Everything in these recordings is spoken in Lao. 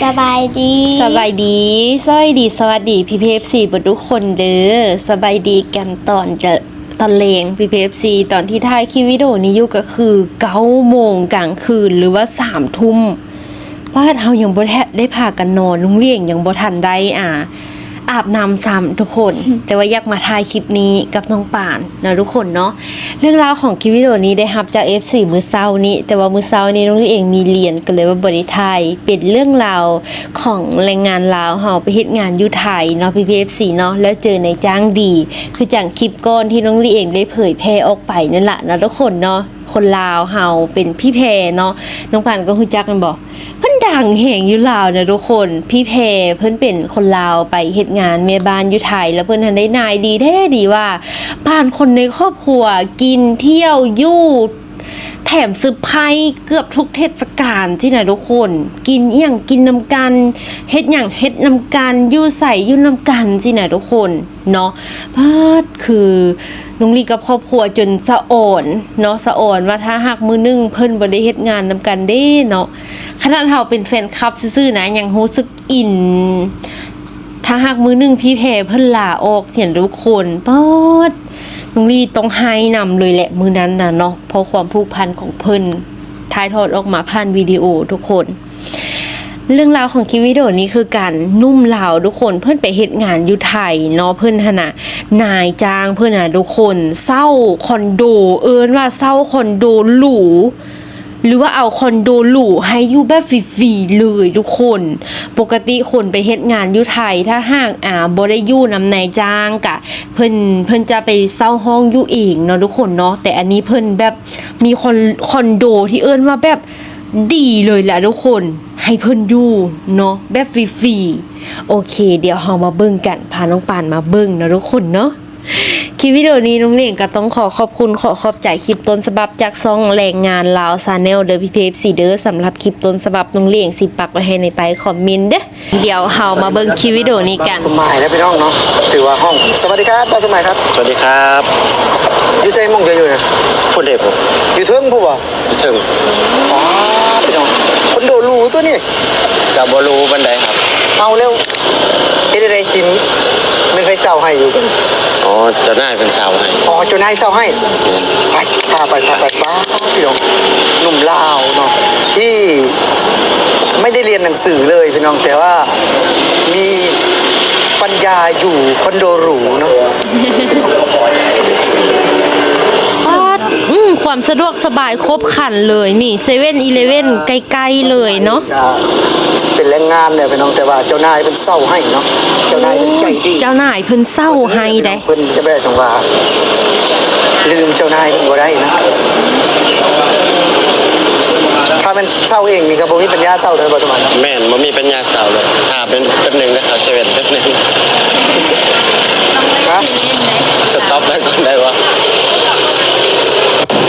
ສະບາຍດີ ສະບາຍດີ ສະບາຍດີ ສະຫວັດດີ ພີ່ໆ ເອັຟຊີ ເບິດທຸກຄົນເດີ. ສະບາຍດີກັນຕອນ ຕອນແລງ ພີ່ໆ ເອັຟຊີ. ຕອນທີ່ຖ່າຍຄລິບວິດີໂອນີ້ຢູ່ກໍຄືເກົ້າໂມງກາງຄືນ ຫຼືວ່າສາມທຸ່ມ. ປາດ ເຮົາຍັງບໍ່ໄດ້ພາກັນນອນ, ລຸງຫຼຽງຍັງບໍ່ທັນໄດ້ ອາ ອາບນ້ຳຊ້ຳທຸກຄົນ, ແຕ່ວ່າຢາກມາຖ່າຍຄລິບນີ້ກັບນ້ອງປານເນາະທຸກຄົນເນາະ. ເລື່ອງລາວຂອງຄລິບວິດີໂອນີ້ໄດ້ຮັບຈາກ ເອັຟຊີ ມື້ເຊົ້ານີ້, ແຕ່ວ່າມື້ເຊົ້ານີ້ນ້ອງລິເອງມີລຽນ ກໍເລີຍວ່າບໍ່ໄດ້ຖ່າຍ. ເປັນເລື່ອງລາວຂອງແຮງງານລາວເຮົາໄປເຮັດງານຢູ່ໄທເນາະ ພີ່ໆ ເອັຟຊີ ເນາະ, ແລ້ວເຈີນາຍຈ້າງດີ ຄືຈັ່ງຄລິບກ່ອນທີ່ນ້ອງລິເອງໄດ້ເຜີຍແຜ່ອອກໄປນັ້ນລະເນາະທຸກຄົນເນາະ. ຄົນລາວເຮົາເປັນພີ່ແພເນາະ, ນ້ອງປານກໍຮູ້ຈັກແມ່ນບໍ່? ເພິ່ນດັງແຮງຢູ່ລາວນະທຸກຄົນ. ພີ່ແພເພິ່ນເປັນຄົນລາວໄປເຮັດງານແມ່ບ້ານຢູ່ໄທ ແລ້ວເພິ່ນຫັ້ນໄດ້ນາຍດີແທ້ດີວ່າ ປານຄົນໃນຄອບຄົວ ກິນ ທ່ຽວ ຢູ່ ແຖມເຊີໄພເກືອບທຸກເທດສະການຊີ້ນະທຸກຄົນ. ກິນອີ່ຫຍັງກິນນຳກັນ, ເຮັດຫຍັງເຮັດນຳກັນ, ຢູ່ໃສຢູ່ນຳກັນຊີ້ນະທຸກຄົນ. ເນາະ. ປາດ ຄືນ້ອງລີກັບຄອບຄົວຈົນສະອອນເນາະ, ສະອອນວ່າຖ້າຫາກມື້ໜຶ່ງເພິ່ນບໍ່ໄດ້ເຮັດງານນຳກັນເດ້ເນາະ. ຂະໜາດເຮົາເປັນແຟນຄລັບຊື່ໆນະ ຍັງຮູ້ສຶກອິນ. ຖ້າຫາກມື້ໜຶ່ງພີ່ແພເພິ່ນລາອອກຊີ້ນະທຸກຄົນ, ປາດ ນ້ອງລີຕ້ອງໄຫ້ນຳເລີຍແຫຼະມື້ນັ້ນນະເນາະ, ເພາະຄວາມຜູກພັນຂອງເພິ່ນຖ່າຍທອດອອກມາຜ່ານວິດີໂອທຸກຄົນ. ເລື່ອງລາວຂອງຄລິບວິດີໂອນີ້ຄືກັນ, ໜຸ່ມລາວທຸກຄົນ ເພິ່ນໄປເຮັດງານຢູ່ໄທເນາະ, ເພິ່ນຫັ້ນນະ ນາຍຈ້າງເພິ່ນນະທຸກຄົນ ເຊົ່າຄອນໂດ, ເອີ້ນວ່າເຊົ່າຄອນໂດຫຼູ ຫຼືວ່າເອົາຄອນໂດຫຼູໃຫ້ຢູ່ແບບຟຣີໆເລີຍທຸກຄົນ. ປົກກະຕິຄົນໄປເຮັດງານຢູ່ໄທ ຖ້າຫາກ ອາ ບໍ່ໄດ້ຢູ່ນຳນາຍຈ້າງກະ ເພິ່ນ ເພິ່ນຈະໄປເຊົ່າຫ້ອງຢູ່ເອງເນາະທຸກຄົນເນາະ, ແຕ່ອັນນີ້ເພິ່ນແບບມີຄອນ ຄອນໂດທີ່ເອີ້ນວ່າແບບ ດີເລີຍລະທຸກຄົນ, ໃຫ້ເພິ່ນຢູ່ເນາະ ແບບຟຣີໆ. ໂອເຄ ດຽວເຮົາມາເບິ່ງກັນ, ພານ້ອງປານມາເບິ່ງເນາະທຸກຄົນເນາະ. ຄລິບວິດີໂອນີ້ນ້ອງເນງກໍຕ້ອງຂໍຂອບຄຸນ ຂໍຂອບໃຈຄລິບຕົ້ນສະບັບຈາກຊ່ອງແຮງງານລາວ Channel ເດີ ພີ່ໆ ເອັຟຊີ ເດີ. ສຳລັບຄລິບຕົ້ນສະບັບນ້ອງເນງຊິປັກໄວ້ໃຫ້ໃນໃຕ້ຄອມເມັນເດີ. ດຽວເຮົາມາເບິ່ງຄລິບວິດີໂອນີ້ກັນ. ສະບາຍແລ້ວພີ່ນ້ອງເນາະ, ຖືວ່າຫ້ອງ ສະຫວັດດີຄັບ ບ່າວສົມໝາຍຄັບ. ສະຫວັດດີຄັບ. ຢູ່ໃສໝ່ອງເຈົ້າຢູ່ນະ? ພຸ້ນເດ້ ຢູ່ເທິງພຸ້ນບໍ່? ຢູ່ເທິງ. ປາດ ພີ່ນ້ອງ ຄອນໂດຫຼູຕົວນີ້. ກໍບໍ່ຫຼູປານໃດຄັບ. ເອົາແລ້ວ ເຮັດຈັ່ງໃດຊິ ແມ່ນໃຜເຊົ່າໃຫ້ຢູ່? ອໍ ເຈົ້ານາຍເພິ່ນເຊົ່າໃຫ້. ອໍ ເຈົ້ານາຍເຊົ່າໃຫ້. ແມ່ນ. ໄປ ພາໄປ ພາໄປ. ປາດ ພີ່ນ້ອງ ໜຸ່ມລາວເນາະ ທີ່ ໄມ່ໄດ້ຮຽນໜັງສືເລີຍພີ່ນ້ອງ, ແຕ່ວ່າມີປັນຍາຢູ່ຄອນໂດຫຼູເນາະ. ປາດ ອືມ ຄວາມສະດວກສະບາຍຄົບຄັນເລີຍນີ້ ເຊເວັ່ນອີເລເວັ່ນໃກ້ໆເລີຍເນາະ. ເປັນແຮງງານແຫຼະພີ່ນ້ອງ, ແຕ່ວ່າເຈົ້ານາຍເພິ່ນເຊົ່າໃຫ້ເນາະ, ເຈົ້ານາຍເພິ່ນໃຈດີ. ເຈົ້ານາຍເພິ່ນເຊົ່າໃຫ້ໃດ. ເພິ່ນຈະແບບຈັ່ງວ່າ ລືມເຈົ້ານາຍເພິ່ນບໍ່ໄດ້ນະ. ຖ້າແມ່ນເຊົ່າເອງນີ້ກໍບໍ່ມີປັນຍາເຊົ່າເລີຍ ບໍ່ສະໝາຍ. ແມ່ນ ບໍ່ມີປັນຍາເຊົ່າເລີຍ. ຖ້າເປັນແປັບໜຶ່ງເດີ ເຂົ້າເຊເວັ່ນແປັບໜຶ່ງ. ຮະ? ສະຕັອບໄວ້ກ່ອນໄດ້ບໍ່?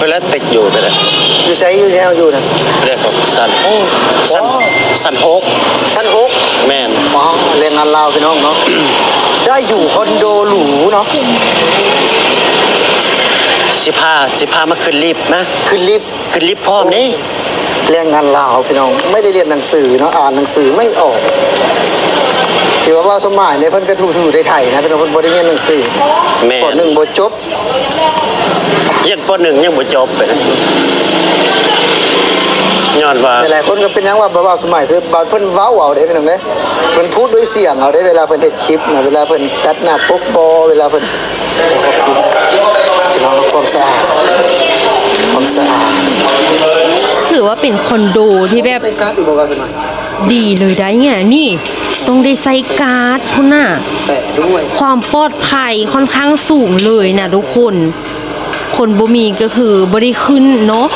ເວລາຕິດຢູ່ກໍໄດ້. ຢູ່ໃສ? ຢູ່ໃສເຮົາຢູ່ນະ? ເລື່ອງຂອງຊັ້ນ ຊັ້ນ ຊັ້ນຫົກ. ຊັ້ນຫົກ? ແມ່ນ. ອໍ ແຮງງານລາວພີ່ນ້ອງເນາະ ໄດ້ຢູ່ຄອນໂດຫຼູເນາະ. ຊິພາ ຊິພາມາຂຶ້ນລິບນະ. ຂຶ້ນລິບ? ຂຶ້ນລິບພ້ອມເດ້. ແຮງງານລາວພີ່ນ້ອງ ໄມ່ໄດ້ຮຽນໜັງສືເນາະ, ອ່ານໜັງສືໄມ່ອອກ. ຖືວ່າບ່າວສົມໝາຍນີ້ເພິ່ນກໍຖູໆໄຖໆນະພີ່ນ້ອງ, ເພິ່ນບໍ່ໄດ້ຮຽນໜັງສື. ແມ່ນ. ປໍໜຶ່ງບໍ່ຈົບ. ຮຽນປໍໜຶ່ງຍັງບໍ່ຈົບເລີຍ ຍ້ອນວ່າ ຫຼາຍໆຄົນກໍເປັນຫຍັງວ່າ ບ່າວສົມໝາຍຄື ເພິ່ນເວົ້າເອົາເດ້ພີ່ນ້ອງເດ້, ເພິ່ນພູດດ້ວຍສຽງເອົາເດ້ ເວລາເພິ່ນເຮັດຄລິບນະ, ເວລາເພິ່ນຕັດໜ້າປົກບໍ ເວລາເພິ່ນ ພີ່ນ້ອງ ຄວາມສະອາດ ຄວາມສະອາດ. ຖືວ່າເປັນຄອນໂດທີ່ແບບ ໃສ່ກາດຢູ່ບໍ່ວ່າຊັ້ນນະ? ດີເລີຍໄດ໋. ນີ້ຕ້ອງໄດ້ໃສ່ກາດພຸ້ນນະ. ແປະດ້ວຍ. ຄວາມປອດໄພຄ່ອນຂ້າງສູງເລີຍນະທຸກຄົນ, ຄົນບໍ່ມີກໍຄືບໍ່ໄດ້ຂຶ້ນເນາະ.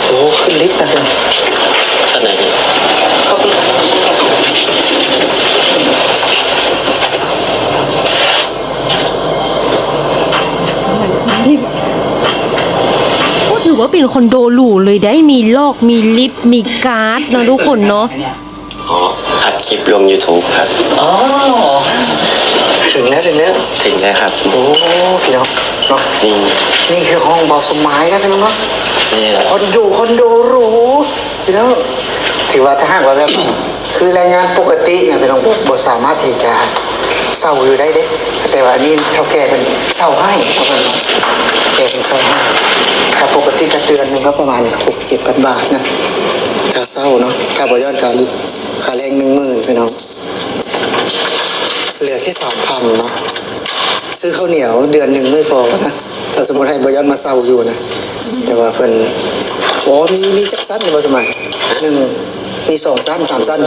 ໂອ້ ຂຶ້ນລິບນະ. ຊັ້ນໃດ? ໂອ້ ຖືວ່າເປັນຄອນໂດຫຼູເລີຍໄດ໋, ມີລອກ ມີລິບ ມີກາດເນາະທຸກຄົນເນາະ. ອໍ ອັດຄລິບລົງຢູທູບຄັບ. ອໍ ເຖິງແລ້ວ ເຖິງແລ້ວ ເຖິງແລ້ວຄັບ. ໂອ້ ພີ່ນ້ອງເນາະ, ນີ້ ນີ້ຄືຫ້ອງບ່າວສົມໝາຍນະພີ່ນ້ອງເນາະ. ນີ້ ຄອນໂດ ຄອນໂດຫຼູພີ່ນ້ອງ. ຖືວ່າຖ້າຫາກວ່າແບບ ຄືແຮງງານປົກກະຕິນະພີ່ນ້ອງ ບໍ່ ບໍ່ສາມາດທີ່ຈະເຊົ່າຢູ່ໄດ້ເດ້ ແຕ່ວ່າອັນນີ້ເຖົ້າແກ່ເພິ່ນເຊົ່າໃຫ້ ເຂົາເອີ້ນວ່າເຖົ້າແກ່ເພິ່ນເຊົ່າໃຫ້. ຖ້າປົກກະຕິກໍເດືອນໜຶ່ງກໍປະມານຫົກເຈັດພັນບາດນະ ຄ່າເຊົ່າເນາະ. ຖ້າບໍ່ຍ້ອນການ ຄ່າແຮງໜຶ່ງໝື່ນພີ່ນ້ອງ ເຫຼືອແຄ່ສາມພັນເນາະ. ຊື້ເຂົ້າໜຽວເດືອນໜຶ່ງບໍ່ພໍນະ ຖ້າສົມມຸດໃຫ້ບໍ່ຍ້ອນມາເຊົ່າຢູ່ນະ. ແຕ່ວ່າເພິ່ນ ໂອ້ ມີ ມີຈັກຊັ້ນບໍ່ສະໄໝ? ໜຶ່ງ ມີສອງຊັ້ນ ສາມຊັ້ນ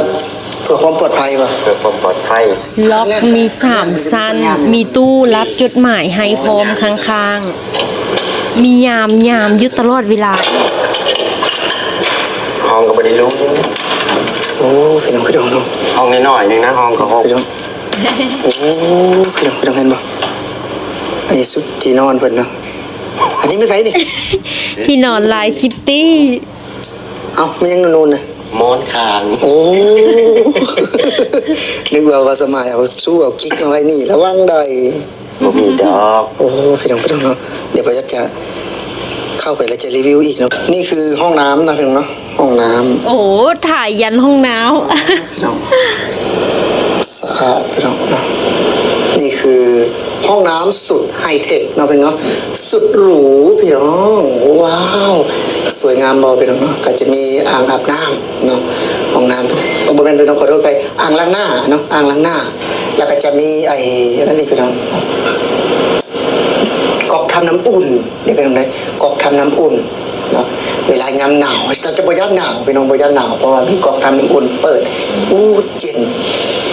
ເພື່ອຄວາມປອດໄພບໍ່? ເພື່ອຄວາມປອດໄພ. ລັອກມີສາມຊັ້ນ ມີຕູ້ຮັບຈົດໝາຍໃຫ້ພ້ອມຂ້າງໆ ມີຍາມ ຍາມຢູ່ຕະຫຼອດເວລາ. ຫ້ອງກໍບໍ່ໄດ້ຫຼູ. ໂອ້ ພີ່ນ້ອງ ພີ່ນ້ອງເນາະ ຫ້ອງນ້ອຍໆໜຶ່ງນະ ຫ້ອງກໍຫົກ ພີ່ນ້ອງ. ໂອ້ ພີ່ນ້ອງ ພີ່ນ້ອງເຫັນບໍ່? ອັນນີ້ຊຸດທີ່ນອນເພິ່ນເນາະ. ອັນນີ້ແມ່ນໃຜນີ້? ທີ່ນອນລາຍຄິດຕີ້. ເອົ້າ ແມ່ນຫຍັງນູນໆນະ? ໝອນຂ້າງ. ໂອ້ ນຶກວ່າ ວ່າສະໄໝເອົາຊູ້ເອົາກິກມາໄວ້ນີ້ ລະວັງໄດ້. ບໍ່ມີດອກ. ໂອ້ ພີ່ນ້ອງ ພີ່ນ້ອງເນາະ ດຽວບ່າວຢາກຈະເຂົ້າໄປແລ້ວຈະຣີວິວອີກເນາະ. ນີ້ຄືຫ້ອງນ້ຳນະພີ່ນ້ອງເນາະ ຫ້ອງນ້ຳ. ໂອ້ ຖ່າຍຢັນຫ້ອງນ້ຳ ພີ່ນ້ອງ ສະອາດພີ່ນ້ອງເນາະ. ນີ້ຄືຫ້ອງນ້ຳສຸດໄຮເທັກເນາະພີ່ນ້ອງເນາະ ສຸດຫຼູພີ່ນ້ອງ. ວ້າວ ສວຍງາມບໍ່ພີ່ນ້ອງເນາະ. ກໍຈະມີອ່າງອາບນ້ຳ ເນາະ ຫ້ອງນ້ຳ ເອີ ບໍ່ແມ່ນ ພີ່ນ້ອງ ຂໍໂທດໄປ ອ່າງລ້າງໜ້າເນາະ ອ່າງລ້າງໜ້າ. ແລ້ວກໍຈະມີໄອ້ ອັນນັ້ນອີກ ພີ່ນ້ອງ ກອກທຳນ້ຳອຸ່ນ ເດ້ ພີ່ນ້ອງເດ້ ກອກທຳນ້ຳອຸ່ນເນາະ. ເວລາຍາມໜາວກໍຈະບໍ່ຢ້ານໜາວ ພີ່ນ້ອງ ບໍ່ຢ້ານໜາວ ເພາະວ່າມີກອກທຳນ້ຳອຸ່ນເປີດ ອູ້ ເຢັນ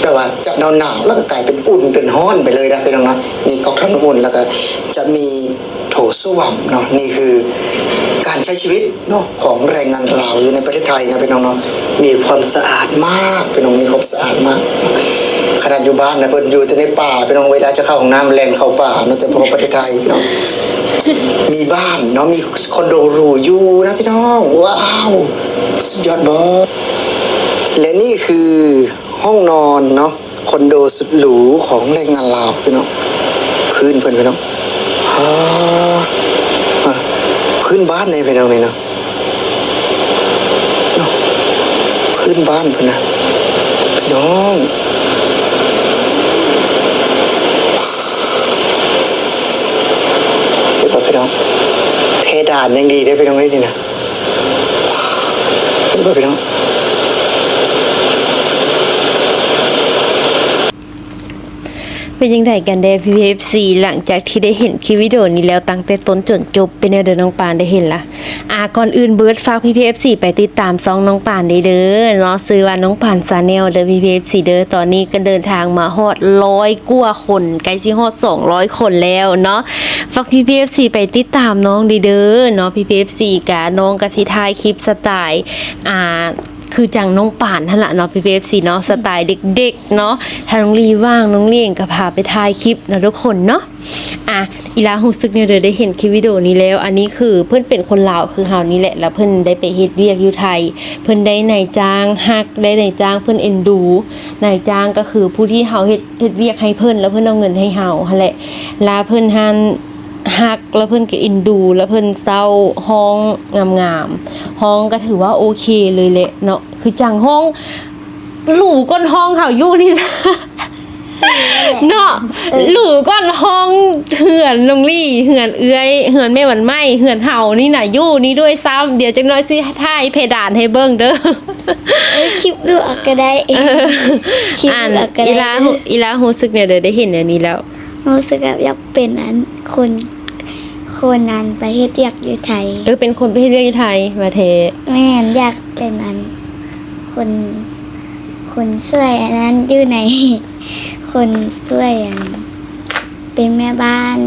ແບບວ່າຈາກໜາວໆ ແລ້ວກໍກາຍເປັນອຸ່ນເປັນຮ້ອນໄປເລີຍນະ ພີ່ນ້ອງເນາະ. ມີກອກທຳນ້ຳອຸ່ນ ແລ້ວກໍຈະມີ ໂຖສ້ວມເນາະ. ນີ້ຄືການໃຊ້ຊີວິດເນາະ ຂອງແຮງງານລາວຢູ່ໃນປະເທດໄທນະ ພີ່ນ້ອງເນາະ. ມີຄວາມສະອາດມາກ ພີ່ນ້ອງ ມີຄວາມສະອາດມາກ. ຂະໜາດຢູ່ບ້ານນະ ເພິ່ນຢູ່ແຕ່ໃນປ່າ ພີ່ນ້ອງ ເວລາຈະເຂົ້າຫ້ອງນ້ຳແລ່ນເຂົ້າປ່າເນາະ. ແຕ່ພໍປະເທດໄທເນາະ ມີບ້ານເນາະ ມີຄອນໂດຫຼູຢູ່ນະ ພີ່ນ້ອງ. ວ້າວ ສຸດຍອດບໍ່? ແລະ ນີ້ຄືຫ້ອງນອນເນາະ ຄອນໂດສຸດຫຼູຂອງແຮງງານລາວ ພີ່ນ້ອງ. ພື້ນເພິ່ນ ພີ່ນ້ອງ ອາ ອາ ພື້ນບ້ານເດ້ ພີ່ນ້ອງ ນີ້ເນາະ ເນາະ ພື້ນບ້ານເພິ່ນນະ ພີ່ນ້ອງ. ເຫັນບໍ່ ພີ່ນ້ອງ? ເພດານຍັງດີເດ້ ພີ່ນ້ອງເອີຍ ນີ້ນະ. ເຫັນບໍ່ພີ່ນ້ອງ? ເປັນຈັ່ງໃດກັນແດ່ ພີ່ໆ ເອັຟຊີ ຫຼັງຈາກທີ່ໄດ້ເຫັນຄລິບວິດີໂອນີ້ແລ້ວ ຕັ້ງແຕ່ຕົ້ນຈົນຈົບ ເປັນແນວໃດ ນ້ອງປານໄດ້ເຫັນລະ? ອາ ກ່ອນອື່ນເບີດ ຝາກພີ່ໆ ເອັຟຊີ ໄປຕິດຕາມຊ່ອງນ້ອງປານໄດ້ເດີເນາະ ຊື່ວ່ານ້ອງປານ Channel ເດີ ພີ່ໆ ເອັຟຊີ ເດີ. ຕອນນີ້ກໍເດີນທາງມາຮອດຮ້ອຍກວ່າຄົນ ໃກ້ຊິຮອດສອງຮ້ອຍຄົນແລ້ວເນາະ. ຝາກພີ່ໆ ເອັຟຊີ ໄປຕິດຕາມນ້ອງເດີເນາະ ພີ່ໆ ເອັຟຊີ ກະ ນ້ອງກະຊິຖ່າຍຄລິບສະໄຕລ໌ ອ່າ ຄືຈັ່ງນ້ອງປານຫັ້ນລະເນາະ ພີ່ໆ ເອັຟຊີ ເນາະ ສະໄຕລ໌ເດັກໆ ເນາະ. ຖ້ານ້ອງລີວ່າງ ນ້ອງລີເອງກະພາໄປຖ່າຍຄລິບເນາະທຸກຄົນເນາະ. ອ່າ ອີລາຮູ້ສຶກແນວໃດ ໄດ້ເຫັນຄລິບວິດີໂອນີ້ແລ້ວ? ອັນນີ້ຄືເພິ່ນເປັນຄົນລາວຄືເຮົານີ້ແຫຼະ ແລ້ວເພິ່ນໄດ້ໄປເຮັດວຽກຢູ່ໄທ ເພິ່ນໄດ້ນາຍຈ້າງຮັກ ໄດ້ນາຍຈ້າງເພິ່ນເອັນດູ. ນາຍຈ້າງກໍຄືຜູ້ທີ່ເຮົາເຮັດ ເຮັດວຽກໃຫ້ເພິ່ນ ແລ້ວເພິ່ນເອົາເງິນໃຫ້ເຮົາຫັ້ນແຫຼະ ແລ້ວເພິ່ນຫັ້ນ ຮັກ ແລ້ວເພິ່ນກໍເອັນດູ ແລ້ວເພິ່ນເຊົ່າຫ້ອງງາມໆ ຫ້ອງກໍຖືວ່າໂອເຄເລີຍແຫຼະເນາະ ຄືຈັ່ງຫ້ອງຫຼູກວ່າຫ້ອງເຮົາຢູ່ນີ້ ເນາະ ເອີ ຫຼູກວ່າຫ້ອງເຮືອນນ້ອງລີ ເຮືອນເອື້ອຍ ເຮືອນແມ່ວັນໃໝ່ ເຮືອນເຮົານີ້ນະ ຢູ່ນີ້ດ້ວຍຊ້ຳ. ດຽວຈັກໜ້ອຍຊິຖ່າຍເພດານໃຫ້ເບິ່ງເດີ ເອີ ຄລິບຫຼວງກໍໄດ້ ເອີ ຄລິບຫຼວງກໍໄດ້. ອີລາຮູ້ສຶກແນວໃດ ໄດ້ເຫັນແນວນີ້ແລ້ວ? ຮູ້ສຶກແບບຢາກເປັນອັນ ຄົນ ຄົນອັນໄປເຮັດວຽກຢູ່ໄທ. ເອີ ເປັນຄົນໄປເຮັດວຽກຢູ່ໄທ ວ່າແທ້. ແມ່ນ ຢາກເປັນອັນ ຄົນ ຄົນຊ່ວຍອັນນັ້ນຢູ່ໃນ ຄົນຊ່ວຍອັນ ເປັນແມ່ບ້ານ.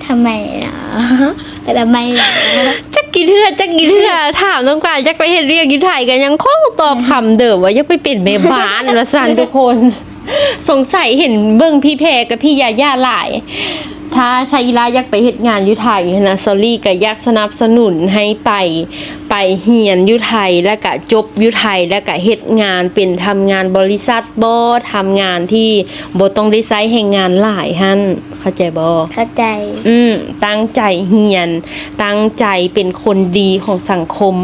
ທຳໄມລະ? ທຳໄມລະ? ຈັກກີ່ເທື່ອ ຈັກກີ່ເທື່ອ ຖາມນ້ອງການ ຢາກໄປເຮັດວຽກຢູ່ໄທ ກໍຍັງຄົງຕອບຄຳເດີມວ່າ ຢາກໄປເປັນແມ່ບ້ານ ວ່າຊັ້ນທຸກຄົນ. ສົງໄສເຫັນເບິ່ງພີ່ແພກັບພີ່ຢາຢາຫຼາຍ. ຖ້າ ຖ້າອີລາຢາກໄປເຮັດງານຢູ່ໄທຫັ້ນນະ ຊໍລີກໍຢາກສະໜັບສະໜູນໃຫ້ໄປ ໄປຮຽນຢູ່ໄທ ແລ້ວກະຈົບຢູ່ໄທ ແລ້ວກະເຮັດງານເປັນ ທຳງານບໍລິສັດບໍ ທຳງານທີ່ບໍ່ຕ້ອງໄດ້ໃຊ້ແຮງງານຫຼາຍຫັ້ນ ເຂົ້າໃຈບໍ່? ເຂົ້າໃຈ. ອືມ ຕັ້ງໃຈຮຽນ ຕັ້ງໃຈເປັນຄົນດີຂອງສັງຄົມ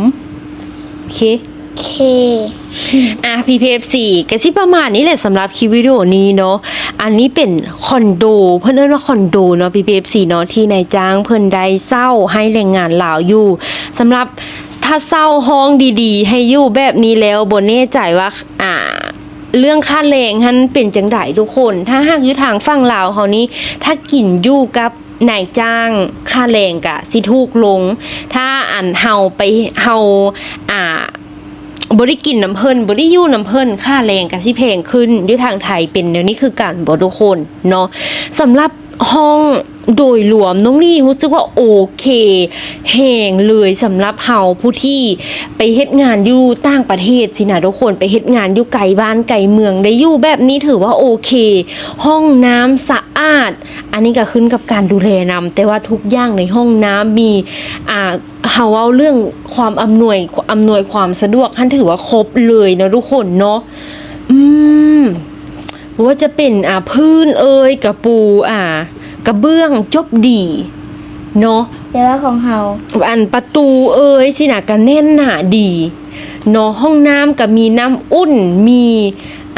ໂອເຄ. ເຄ ອ່ະ ພີ່ໆ ເອັຟຊີ ກະຊິປະມານນີ້ແຫຼະ ສຳລັບຄລິບວິດີໂອນີ້ເນາະ. ອັນນີ້ເປັນຄອນໂດ ເພິ່ນເອີ້ນວ່າຄອນໂດເນາະ ພີ່ໆ ເອັຟຊີ ເນາະ ທີ່ນາຍຈ້າງເພິ່ນໄດ້ເຊົ່າໃຫ້ແຮງງານລາວຢູ່. ສຳລັບ ຖ້າເຊົ່າຫ້ອງດີໆ ໃຫ້ຢູ່ແບບນີ້ແລ້ວ ບໍ່ແນ່ໃຈວ່າ ອ່າ ເລື່ອງຄ່າແຮງຫັ້ນເປັນຈັ່ງໃດທຸກຄົນ. ຖ້າຫາກຢູ່ທາງຝັ່ງລາວເຮົານີ້ ຖ້າກິນຢູ່ກັບ ນາຍຈ້າງ ຄ່າແຮງກະຊິຖືກລົງ. ຖ້າອັນເຮົາໄປ ເຮົາ ອ່າ ບໍ່ໄດ້ກິນນຳເພິ່ນ ບໍ່ໄດ້ຢູ່ນຳເພິ່ນ ຄ່າແຮງກະຊິແພງຂຶ້ນ. ຢູ່ທາງໄທເປັນແນວນີ້ຄືກັນບໍ່ທຸກຄົນເນາະ? ສຳລັບຫ້ອງໂດຍລວມ ນ້ອງລີ້ຮູ້ສຶກວ່າໂອເຄແຮງເລີຍ ສຳລັບເຮົາຜູ້ທີ່ໄປເຮັດງານຢູ່ຕ່າງປະເທດຊີ້ນະທຸກຄົນ ໄປເຮັດງານຢູ່ໄກບ້ານໄກເມືອງ ໄດ້ຢູ່ແບບນີ້ຖືວ່າໂອເຄ. ຫ້ອງນ້ຳສະອາດ ອັນນີ້ກະຂຶ້ນກັບການດູແລນຳ ແຕ່ວ່າທຸກຢ່າງໃນຫ້ອງນ້ຳມີ ອ່າ ເຮົາເວົ້າເລື່ອງຄວາມອຳນວຍ ອຳນວຍຄວາມສະດວກຫັ້ນຖືວ່າຄົບເລີຍເນາະທຸກຄົນເນາະ. ອືມ ບໍ່ວ່າຈະເປັນ ອ່າ ພື້ນເອີຍ ກະປູ ອ່າ ກະເບື້ອງຈົບດີເນາະ ແຕ່ວ່າຂອງເຮົາ ອັນປະຕູເອີຍຊີ້ນະ ກະແໜ້ນໜາດີເນາະ. ຫ້ອງນ້ຳກະມີນ້ຳອຸ່ນ ມີ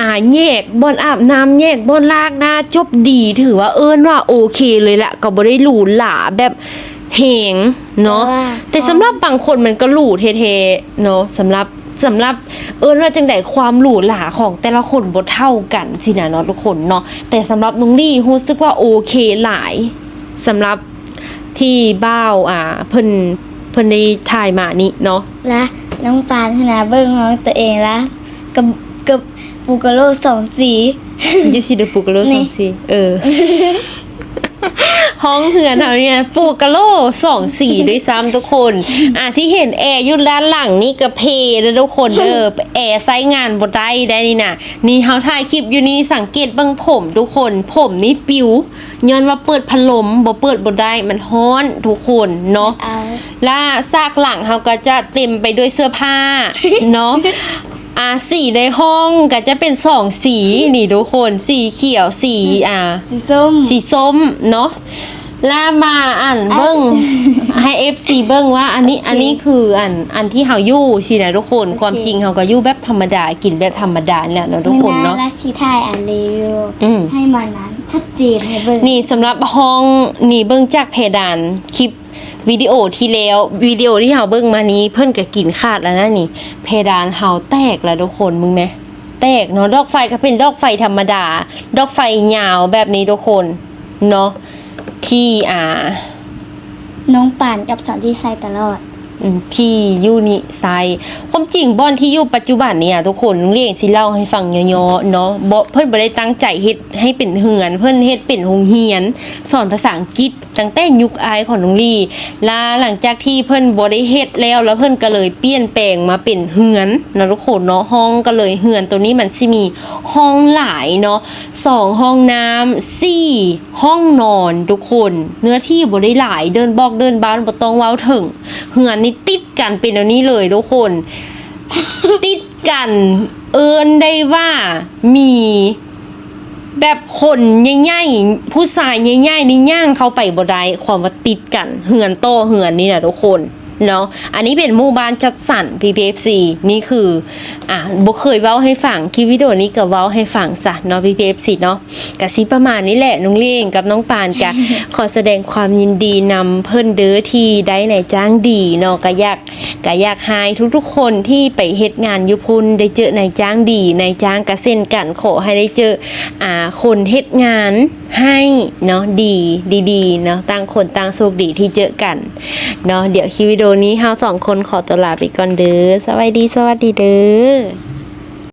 ອ່າ ແຍກບ່ອນອາບນ້ຳ ແຍກບ່ອນລ້າງໜ້າ ຈົບດີ ຖືວ່າເອີ້ນວ່າໂອເຄເລີຍລະ ກະບໍ່ໄດ້ຫຼູຫຼາແບບແຮງເນາະ ແຕ່ວ່າ ແຕ່ສຳລັບບາງຄົນມັນກະຫຼູແທ້ໆເນາະ. ສຳລັບ ສຳລັບ ເອີ້ນວ່າຈັ່ງໃດ ຄວາມຫຼູຫຼາຂອງແຕ່ລະຄົນບໍ່ເທົ່າກັນຊີ້ນະເນາະທຸກຄົນເນາະ. ແຕ່ສຳລັບນ້ອງລີ້ຮູ້ສຶກວ່າໂອເຄຫຼາຍ ສຳລັບທີ່ບ່າວ ອ່າ ເພິ່ນ ເພິ່ນໄດ້ຖ່າຍມານີ້ເນາະ. ລະນ້ອງປານຫັ້ນນະ ເບິ່ງຫ້ອງຕົວເອງລະ ກະ ກະປູກາໂລສອງສີ ຢູ່ຊິເດ ປູກາໂລ ນີ້ ສອງສີ ເອີ ຫ້ອງເຮືອນເຮົານີ້ປູກາໂລສອງສີດ້ວຍຊ້ຳທຸກຄົນ. ອ່າ ທີ່ເຫັນແອຢູ່ດ້ານຫຼັງນີ້ກະເພເດີທຸກຄົນເດີ ແອໃຊ້ງານບໍ່ໄດ້ໄດ໋ນີ້ນະ. ນີ້ເຮົາຖ່າຍຄລິບຢູ່ນີ້ ສັງເກດເບິ່ງຜົມທຸກຄົນ ຜົມນີ້ປິວ ຍ້ອນວ່າເປີດພັດລົມ ບໍ່ເປີດບໍ່ໄດ້ ມັນຮ້ອນທຸກຄົນເນາະ. ລະສາກຫຼັງເຮົາກະຈະເຕັມໄປດ້ວຍເສື້ອຜ້າເນາະ. ອ່າ ສີໃນຫ້ອງກະຈະເປັນສອງສີນີ້ທຸກຄົນ ສີຂຽວ ສີ ອ່າ ສີສົ້ມ ສີສົ້ມເນາະ. ລະມາອັນເບິ່ງ ໃຫ້ເອັຟຊີເບິ່ງວ່າອັນນີ້ ອັນນີ້ຄືອັນ ອັນທີ່ເຮົາຢູ່ຊີ້ນະທຸກຄົນ. ຄວາມຈິງເຮົາກະຢູ່ແບບທຳມະດາ ກິນແບບທຳມະດານີ້ແຫຼະເນາະທຸກຄົນເນາະ. ລະຊິຖ່າຍອັນຣີວິວ ອືມ ໃຫ້ມັນອັນຊັດເຈນໃຫ້ເບິ່ງ. ນີ້ສຳລັບຫ້ອງນີ້ ເບິ່ງຈາກເພດານ ຄລິບ ວິດີໂອທີ່ແລ້ວ ວິດີໂອທີ່ເຮົາເບິ່ງມານີ້ ເພິ່ນກະກິນຂາດແລ້ວນະນີ້. ເພດານເຮົາແຕກລະທຸກຄົນ ເບິ່ງແມ ແຕກເນາະ. ດອກໄຟກະເປັນດອກໄຟທຳມະດາ ດອກໄຟຍາວແບບນີ້ທຸກຄົນເນາະ ທີ່ ອ່າ ນ້ອງປານກັບສາວທີ່ໃຊ້ຕະຫຼອດ ອືມ ທີ່ຢູ່ນີ້ໃຊ້. ຄວາມຈິງບ່ອນທີ່ຢູ່ປັດຈຸບັນນີ້ອະທຸກຄົນ ລຸງຫຼຽງຊິເລົ່າໃຫ້ຟັງຫຍໍ້ໆເນາະ ບໍ່ ເພິ່ນບໍ່ໄດ້ຕັ້ງໃຈເຮັດໃຫ້ເປັນເຮືອນ ເພິ່ນເຮັດເປັນໂຮງຮຽນສອນພາສາອັງກິດ ຕັ້ງແຕ່ຍຸກອ້າຍຂອງນ້ອງລີ້ ລະຫຼັງຈາກທີ່ເພິ່ນບໍ່ໄດ້ເຮັດແລ້ວ ລະເພິ່ນກະເລີຍປ່ຽນແປງມາເປັນເຮືອນເນາະທຸກຄົນເນາະ. ຫ້ອງກະເລີຍ ເຮືອນໂຕນີ້ມັນຊິມີຫ້ອງຫຼາຍເນາະ ສອງຫ້ອງນ້ຳ ສີ່ຫ້ອງນອນທຸກຄົນ. ເນື້ອທີ່ບໍ່ໄດ້ຫຼາຍ ເດີ່ນບອກເດີ່ນບ້ານບໍ່ຕ້ອງເວົ້າເຖິງ. ເຮືອນນີ້ຕິດກັນເປັນແນວນີ້ເລີຍທຸກຄົນ ຕິດກັນ ເອີ້ນໄດ້ວ່າມີ ແບບຄົນໃຫຍ່ໆ ຜູ້ຊາຍໃຫຍ່ໆນີ້ຍ່າງເຂົ້າໄປບໍ່ໄດ້ ຄວາມວ່າຕິດກັນ ເຮືອນຕໍ່ເຮືອນນີ້ນະທຸກຄົນເນາະ. ອັນນີ້ເປັນໝູ່ບ້ານຈັດສັນ ພີ່ໆ ເອັຟຊີ ນີ້ຄື ອ່າ ບໍ່ເຄີຍເວົ້າໃຫ້ຟັງ ຄລິບວິດີໂອນີ້ກະເວົ້າໃຫ້ຟັງຊະເນາະ ພີ່ໆ ເອັຟຊີ ເນາະ. ກະຊິປະມານນີ້ແຫຼະ ນ້ອງຫຼຽງກັບນ້ອງປານກະ ຂໍສະແດງຄວາມຍິນດີນຳເພິ່ນເດີ ທີ່ໄດ້ນາຍຈ້າງດີເນາະ. ກະຢາກ ກະຢາກໃຫ້ທຸກໆຄົນທີ່ໄປເຮັດງານຢູ່ພຸ້ນໄດ້ເຈີນາຍຈ້າງດີ ນາຍຈ້າງກະເຊັ່ນກັນ ຂໍໃຫ້ໄດ້ເຈີ ອ່າ ຄົນເຮັດງານໃຫ້ເນາະ ດີ ດີໆເນາະ ຕ່າງຄົນຕ່າງໂຊກດີທີ່ເຈີກັນເນາະ. ດຽວຄລິບວິດີໂອນີ້ເຮົາສອງຄົນຂໍຕົວລາໄປກ່ອນເດີ ສະບາຍດີ ສະຫວັດດີເດີ.